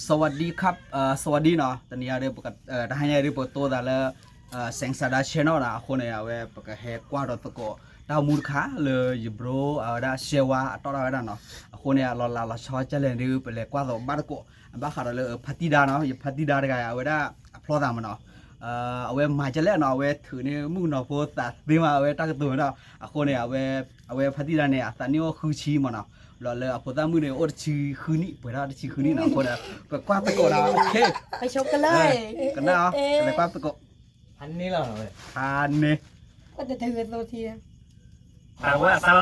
สวัสดีครับ เอ่อ สวัสดีနီၤ, တနံၤအံၤဒ် တဟါညါအံၤဒ် ပကတိၤသးလၢ စဲးစၤဒါ channel နီၤ, အဃိန့ၣ် အဝဲ ပကဟဲကွၢ်ဒီးသကိး တၢ်မူတခါလၢ ယ bro အဝဲဒၣ် ရှဲဝါ အတီၣ်တၢ်ဝဲဒၣ်နီၤ, အဃိန့ၣ် အလီၤလးလီၤဆီကလဲၣ်ဒ် ပလဲၤကွၢ်သကိးဘၣ်သကိး အဘၣ်ဃးဒီးလၢ ဖါတံၢ်ဒါနီၤ, ယဖါတံၢ်ဒါတဂၤ အဝဲဒၣ်အဖျီသးမးနီၤ, အဝဲမၤကလဲၣ်နီၤ, အဝဲထုးန့ၢ်မုၣ်ကနီၤဖိသးသ့မး အဝဲတၢ်ကတိၤမးနီၤ, အဃိန့ၣ် အဝဲ အဝဲဖါတံၢ်ဒါန့ၣ် အသးနံၣ်အိၣ်ဃုဆံမးနီၤ, ဘျီလၢအဖိသၣ်မုၣ်န့ၣ် အိၣ်တဆံဃုနံၣ် ပှဲၤထီၣ်တဆံဃုနံၣ်နီၤ, အဃိန့ၣ် ပကွၢ်သကိးနီၤ, ကနၣ်အီၤ လဲၤကွၢ်သကိး ဖါန့ၢ်လီၤ, ဖါန့ၢ် အဝဲအစၢလီၤ,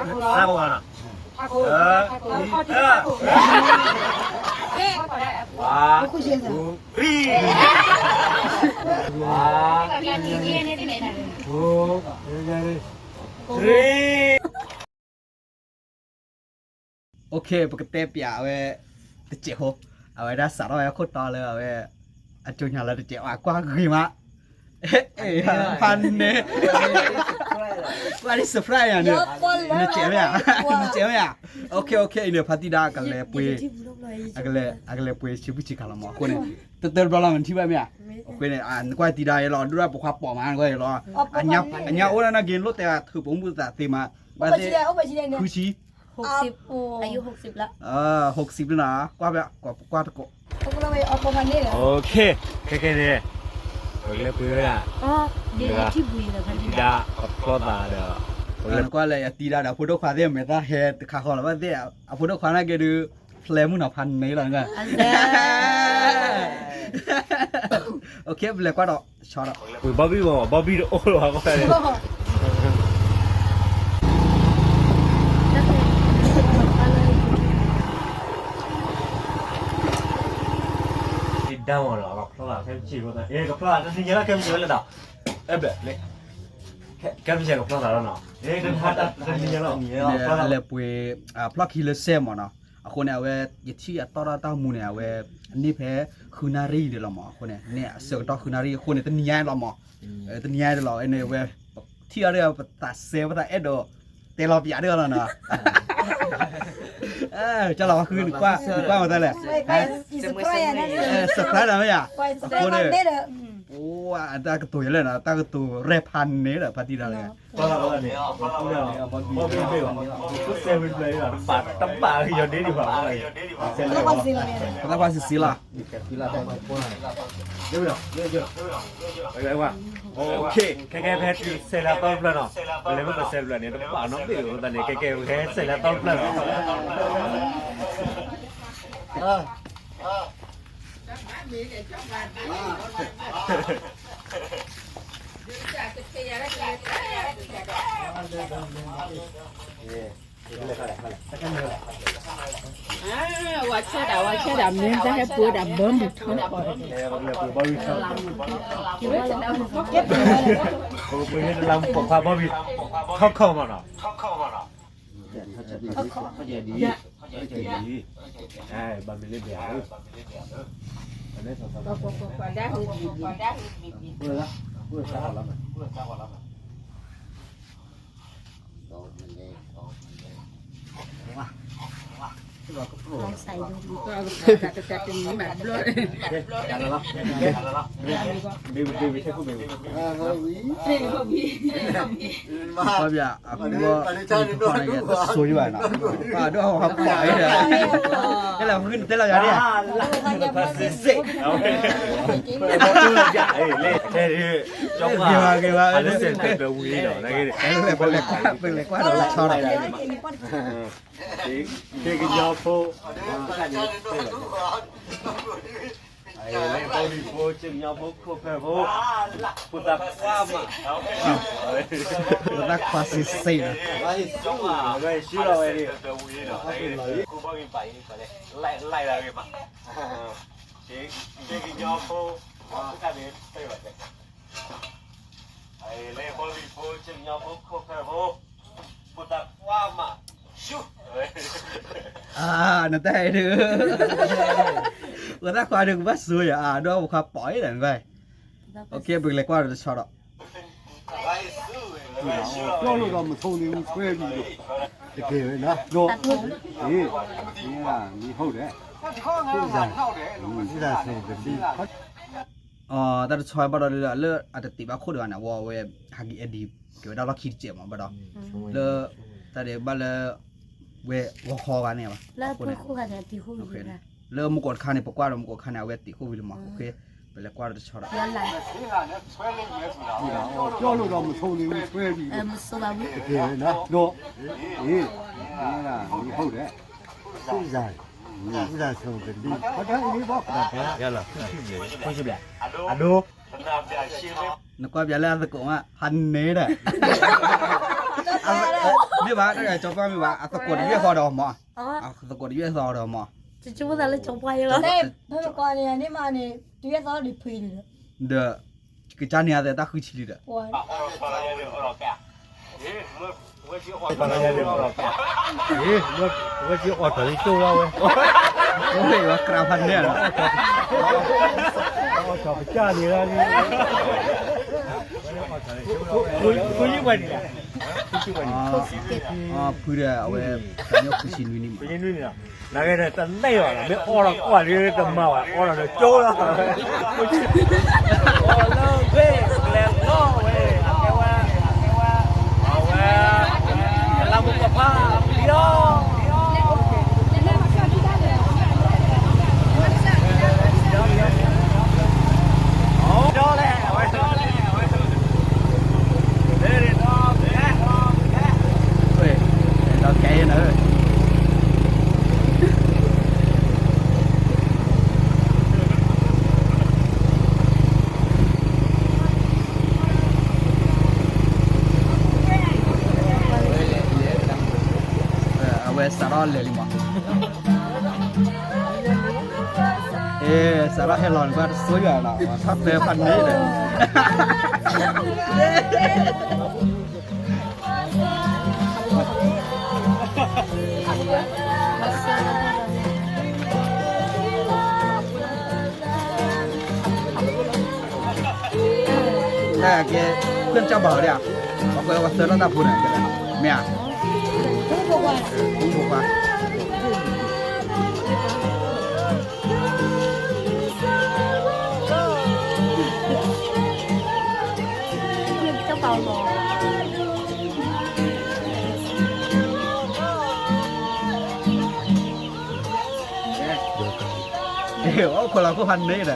စၢကဝီၤနီၤ, ဝါ ဝါ OK ပကတဲပၠးအဝဲ တစဲးဖိ, အဝဲဒၣ်စးထီၣ်ဝဲခိၣ်တီလၢအဝဲ အကၠိညါလၢတစဲး အကွၢ်ဂ့ၤမး, ဖါန့ၢ် ကွၢ်ဒ် surprise ယၤန့ၣ်, နစဲးမ့ၢ်ဧါ, နစဲးမ့ၢ်ဧါ, OK OK အံၤန့ၣ် ဖါတံၢ်ဒါ အကလဲၤပှ့ၤ အကလဲၤပှ့ၤဆံးဘူၣ်ဆံးခါလီၤမး အဃိန့ၣ် တတၢတဘျီလီၤ နထံၣ်ဘၣ်မ့ၢ်ဧါ, အဃိန့ၣ် နကွၢ်တံၢ်ဒါယဲလီၤ ဒိၣ်ဒၣ်ပိာ်ခွါပိာ်မး နကွၢ်ယဲလီၤ, အညါအိၣ်ဒၣ်နဂ့ၤလိၣ်တဲ ထုးပိာ်မုၣ်သးသ့မး, ဘၣ်သ့ၣ် ဃုဆံ အယု หกสิบ လီၤ, หกสิบ လီၤနီၤ, ကွၢ် ကွၢ်တကိး, OK ခဲခဲန့ၣ် ပကလဲၤပှ့ၤဝဲဒၣ် ဖါတံၢ်ဒါ အဖျီသးဒီး နကွၢ်လဲၣ် ယတံၢ်ဒါဒီး အဖိဒိၣ်ခွါသ့ၣ် မဲာ်သၣ်ဟဲတခါဃီလီၤ ဘၣ်သ့ၣ် အဖိဒိၣ်ခွါနာ်က့ဒုး ဖျဲမုၢ်နီၤ ဖါန့ၢ်လီၤ, OK ပလဲၤကွၢ်ဒီး ဆီဒီး ပှ့ၤဘီဘံၣ်မး ဘီဘံၣ်တအိၣ်လၢၤဘၣ် ဒၣ်မးနီၤ ကဖျီသးခဲမုၢ်ဆ့ၣ်ဖိသး ကဖျီသးတနံၤညါလီၤ ခဲမုၢ်ဆ့ၣ်ဝဲလၢဒီး အဲၣ်ဘျဲၣ် ခဲမုၢ်ဆ့ၣ်ကဖျီသးလီၤနီၤ တနံၤညါလီၤ လဲၤပှ့ၤ ဖျီၣ်ခံလၢစဲမးနီၤ, အဃိန့ၣ် အဝဲ ယထံၣ်အတီၣ်တၢ်တၢ်မူန့ၣ် အဝဲ အန့ၢ်ဖဲ ဃုနၣ်ရံၣ်ဒံးလီၤမး အဃိန့ၣ် န့ၢ်အဆၢကတီၢ်ဃုနၣ်ရံၣ် အဃိန့ၣ် တနံၤညါလီၤမး, တနံၤညါလီၤ အန့ၣ်ဝဲ ထံၣ်အီၤဒီး ပသးစဲ ပသးအဲၣ်ဒိး တဲလီၤပၠးဒၣ်လီၤနီၤ, ကၢ်လီၤ နကွၢ် နကွၢ်မတၤလဲၣ်, surprise နီၤမ့ၢ်ဧါ, အဃိန့ၣ် အတၢ်ကတိၤယဲလဲၣ်နီၤ တၢ်ကတိၤရဲၣ်ဖါန့ၣ်ဒီး ဖါတံၢ်ဒါန့ၣ် တဘၣ်တဘၣ် ယီၤဒ့ဒံးဘၣ် ပသးခွါစံးစံးလီၤ, ခဲခဲဖဲစဲးလၢအသီတဖျၢၣ်နီၤ, ပလဲၤမ့ၢ်ပစဲးတဖျၢၣ်န့ၣ် တဘၣ်နီတဘ့ၣ်အဃိသတးန့ၣ် ခဲခဲဖဲစဲးလၢအသီတဖျၢၣ်နီၤ ဝါဆၢဒၣ် ဝါဆၢဒၣ် မ့ၢ်တၢ်ဟဲပှ့ၤဒၣ်ဘၢမုၢ်ထီၣ်, ပှ့ၤတလါပိာ်ခွါဘီဘံၣ် ထီၣ်ခီၣ်မးနီၤ, ထီၣ်ခီၣ်, ဘၣ်မ့ၢ်လၢဘၣ်ဧၢ ပှၤဘၣ်အဃိ တစိၤယဘၣ်နီၤ, ပှၤဒိၣ်ဟးပှၤအံၤဒီး ကဲလၢဖုနတဲလီၤယၤန့ၣ်, ကဲလၢဖုနတဲလီၤယၤန့ၣ်, ကဲဝဲ ကဲဝဲ, ပလဲၤကွၢ် ပလဲၤကွၢ်ဒီးဆီဒီး ကညီဖိ လၢဘီဘံၣ်ဖိ ကညီဖိ ခိၣ်ဖၢၣ်ဖိ ဖိသၣ်ခွါမး, ဖိသၣ်ခွါစံးစံးလီၤ, ဝဲဆူလီၤဝဲဒၣ်, ခိၣ်ဘီဘံၣ်ပာ်အံၤ လဲၤလဲၤဝဲမး, ကညီဖိ လၢဘီဘံၣ်ဖိ ကညီဖိ ခိၣ်ဖၢၣ်ဖိ ဖိသၣ်ခွါမး, ဆူ အါ နတၢ်အဲၣ်ဒုး, ဖိသၣ်ခွါဒုးကဘၣ်စိယၤ အါ ဒိၣ်ဖိခွါပိာ်အံၤဒီး နဘၣ်, ပကလဲၤကွၢ်ဒီးတဆီဒီး, ပျီလိာ်ဒီးမထိးန့ၣ် ဆွဲဘံၤဒီး, တကဲဝဲနၤ, မ့ၢ်ဟုတ်တယ် တၢ်တဆီဘၣ်ဒီးလၢအတသ့ဘၣ်ခိၣ်ဒီးဘၣ်န့ၣ် အဝဲ အဝဲ ဟးက့ၤအဲၣ်ဒံး ကဲဝဲဒၣ်လီၢ်ခံတစဲးမးဘၣ်ဒီး လၢ တၢ်ဒဲးဘၣ်လၢ ဝဲဂီၤခီဂၤန့ၣ်ဘၣ် လၢမုၢ်ကီးတခါန့ၣ် ပကွၢ်ဒီးမုၢ်ကီးတခါန့ၣ် အဝဲသ့ၣ်ခိၣ်ဝံၤလံမး ပလဲၤကွၢ်ဒီးတဆီဒီး ကၠီလိာ်ဒီးမဆိလံ မဆိလံ ဒီး အ့ မ့ၢ်ဒၣ် မ့ၢ်ဟုတ်တယ် နကွၢ်ပျးလၢအသကိးမး ဟးန့ၢ်ဒီး မ့ၢ်ဘၣ် တၢ်ကၠီပှၢ်မ့ၢ်ဘၣ် အသကိးတယဲၢ်သီဒီးမး အသကိးတယဲၢ်သီဒီးမး တၢ် ဖဲမကီးန့ၣ် န့ၣ်မးန့ၣ် တယဲၢ်သီဒံးဖုဒီး ဒီး ကစၢ်န့ၣ်အသးတၢ်ဃုဆံလံဒီး ဝဲအီၣ်ထီၣ်လံကၠိလီၤဝဲ ဝဲဝဲကြၢးဖးန့ၣ်လီၤ အီၣ်ထီၣ်ကစၢ်န့ၣ်လီၤ ဃုဆံဝဲန့ၣ် ဃုဆံဝဲန့ၣ် ဖုဒီးအဝဲ တၢ်န့ၣ်ဃုဆံနွံနံၣ်မး နဂ့ၤဒီးတနဲၣ်ဘၣ်လီၤ မ့ၢ်အီၣ်လီၤကွၢ်လံတမၤဘၣ် အီၣ်လီၤဒီးကၠိလီၤ အီၣ်လၢဝဲ ကျဲလီၤဝဲ အကဲဝဲ အကဲဝဲ အဝဲ လၢမူကဖၣ်လီၤ ဒီလဲၣ် အဝဲ ဒီကဲနၤ အဝဲစးထီၣ်လဲၤလံမး အ့ စးထီၣ်ဟဲလီၤန့ၣ် ဘၣ်တဆိယၤလီၤ ထီၣ်သၢဖးန့ၣ်ဒီး ကဲ เพื่อนเจ้าบ่าวเนี่ย ပှၤကွဲးဝဲသၢလီၢ်တၢ်ဖိန့ၣ် မ့ၢ်ဧါ ဖိခွါ အိၣ်ခိးလီၤခိၣ်ဖးန့ၣ်ဒီး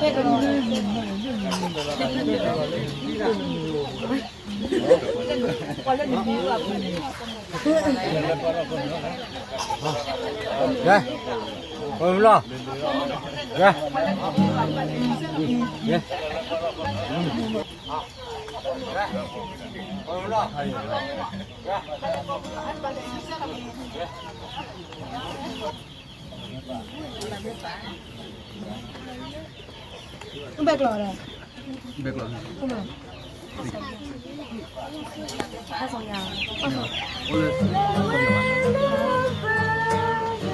ကဲ ကဲ ကဲ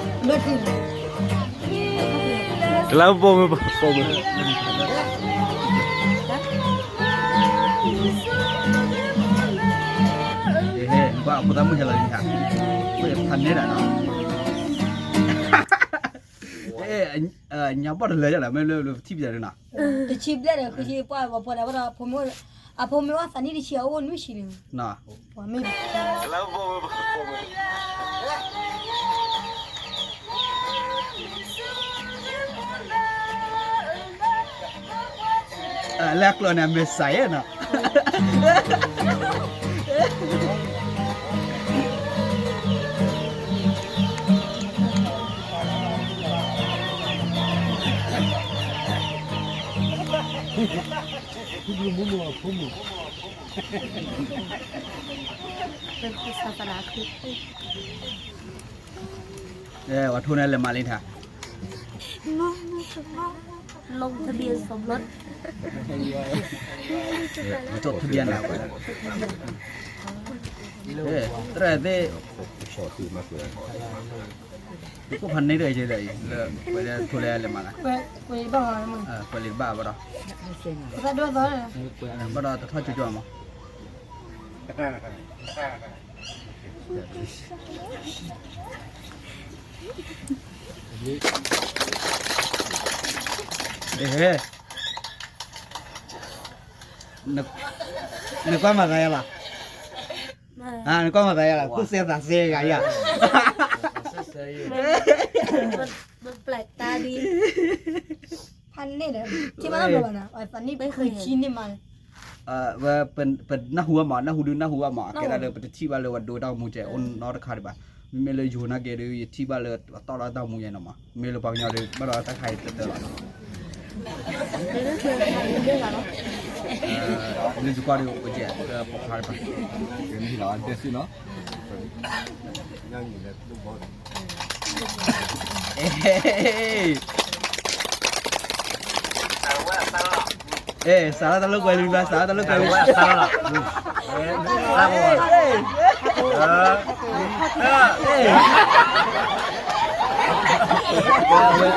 ဘဲကျီၤဒီး ဘဲကျီၤ ဘဲကျီၤ ကလၢပိာ်မုၣ်ပိာ်မုၣ် နကွၢ်အဖိသၣ်မုၣ်ဟဲလီၤလံဟါ ဖးန့ၣ်ဒၣ်နီၤ ညါဘီၣ်တလၢယလၢ မ့ၢ်လၢထံၣ်ပျဲၢ်နီၤ တဆံဘျဲၣ်ဒီး ဃုဆံပှၢ် ပှၤဖိဒၣ်ဘၣ်ဒီး အဖိမုၣ်အသးနံၣ်တဆံ အအိၣ်နွံဆံန့ၣ် ပှၤမ့ၢ် လၢကျိာ်န့ၣ် မ့ၢ်စးယဲနီၤ ပှၤထိၣ်န့ၣ်လဲၤမၤလံထါ ลงทะเบียนสมรส จดทะเบียน တြဲၤသ့ၣ် ကိးဖးန့ၣ်ဒီး လၢ ပှဲၤလၢထိၣ်လဲလဲၤမၤလၢ ပှဲၤလံတဘၣ်ဘၣ်ဒီး ဘၣ်ဒီးတထီၣ်ကၠိကၠိမး Thank you. နကွၢ်မၤသးယါလီၤ, နကွၢ်မၤသးယါလီၤ, သူၣ်စဲသးစဲဂၤယါ, ပျဲၢ်တၢ်ဒ်, ဖးန့ၣ်ဒီး, ထံၣ်ဘၣ်လီၤဘၣ်နၤ, ဖးန့ၣ်ပဃုဆံန့ၣ်မး, ပနၢ်ဟူဘၣ်မး, နၢ်ဟူဒုးနၢ်ဟူဘၣ်မး, ကဲဒၣ်လၢပတထံၣ်ဘၣ်လၢပှၤဒိတၢ်အိၣ်မူကဲအိၣ်နီတခါဒံးဘၣ်, မ့မ့ၢ်လၢယိၤနာ်က့ဒုး ယထံၣ်ဘၣ်လၢအတီၣ်ဒီးတၢ်အိၣ်မူယဲနီၤမး, မ့ၢ်လၢပှၤကညီဒုး ဘၣ်ဒီးတၢ်ခါအံၤတတၢၢ်လီၤနီၤ. လၢယကွၢ်ဒီး အိၣ်ကဲ ပဖါတပၤ, လီၤ, အဲ စးထီၣ်တၢ်လိာ်ကွဲလံ, စးထီၣ်တၢ်လိာ်ကွဲလံ,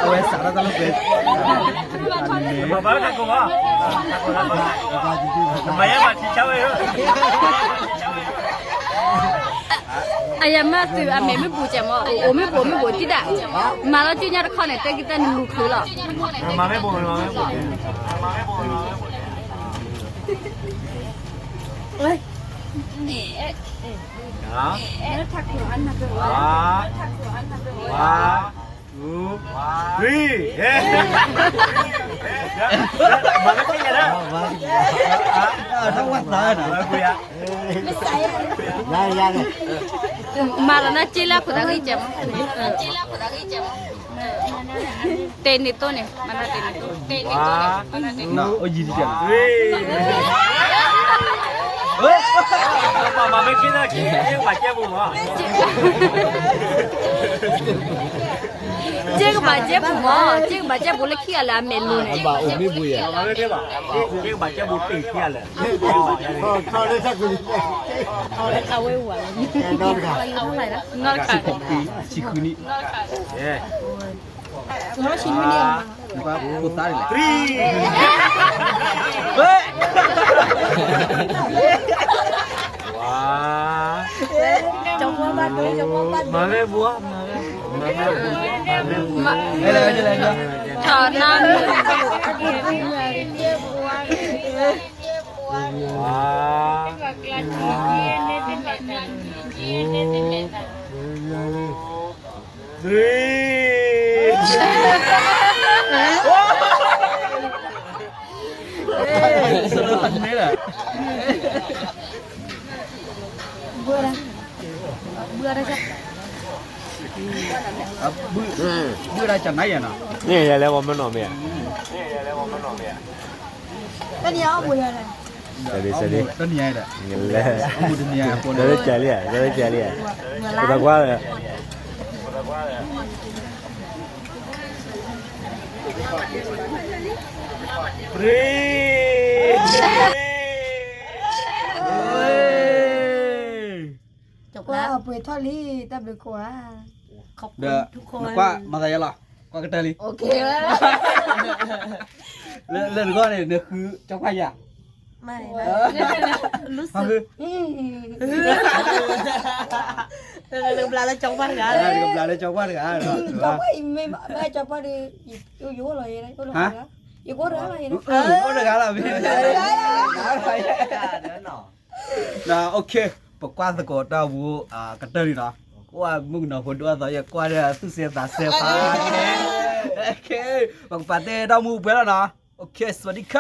အဝဲစးထီၣ်တၢ်လိာ်ကွဲ, အယမၤသုးအမဲာ်မ့ၢ်ဘူး ကဲမး, အိၣ်မ့ၢ်ဘူးမ့ၢ်ဘူးတံၢ်ဒၣ်, မၤလီၤစုညါတခီန့ၣ် တဲက့ၤတၢ်နလူၤချုးလီၤ. မၤလီၤနၢ်က့လၢ ခိၣ်သးဂံၢ်ကဲမး, တဲန့ၣ်တိၢ်န့ၣ်, မၤနၢ်တဲန့ၣ်တိၢ်, မၤမ့ၢ်က့ၤနၢ်က့ၤ ကဲကဘၣ်ကဲပူၤမး, ကဲကဘၣ်ကဲပူၤမး, ကဲကဘၣ်ကဲပူၤလၢခံဂၤလၢအမဲာ်လူၤန့ၣ်, ကဲကဘၣ်ကဲပူၤတ့ၢ်ခံဂၤလၢ, အဝဲဝဲ, နီတခါ, ဆံဃုနံၣ်, ဆံဃုနံၣ်, ဖိသၣ်န့ၣ်လဲၣ်, မၤဝဲဘှီ, မၤဝဲ, မၤဝဲ, ထီၣ်နါမုၢ်, ဘုဒၣ်ကနါယဲနီၤ, န့ၣ်ယလဲၤဝဲမနီၣ်မ့ၢ်ဧါ, တနံၤအံၤ, တနံၤအံၤဒီး, လဲၤ, တနံၤအံၤ, တနံၤအံၤ, တနံၤအံၤ, တနံၤအံၤ, တနံၤအံၤ, တနံၤအံၤ, တနံၤအံၤ, တနံၤအံၤ, တနံၤအံၤ, တနံၤအံၤ, ပှၤပှ့ၤထီၣ်လံ, တၢ်ဘျုးကိးဧါ, ဒီး, ကွၢ်မၤသးယါလီၤ, ကွၢ်ကတၢၢ်လံ, လၢနဂီၢ်န့ၣ် နဃုကၠီပှၢ်ယၤ, မ့ၢ်, နကဘျးလၢကၠီပှၢ်တဂၤ, ကၠီပှၢ်အံၤမ့ၢ်ဘၣ်ကၠီပှၢ်ဒီး, ယအိၣ်လီၤယဲ, ယအိၣ်တဂၤလီၤ, ယအိၣ်တဂၤလီၤ, ပကွၢ်သကိးတၢ်မူကတၢၢ်န့ၣ်နီၤ, အိၣ်မုၣ်ကနီၤဖိဒိၣ်အသီ ယကွၢ်ဒီးသူၣ်စဲသးစဲဖး, ပကပာ်တဲတၢ်မူပှဲၤလီၤနီၤ, စဝးဒံခါ.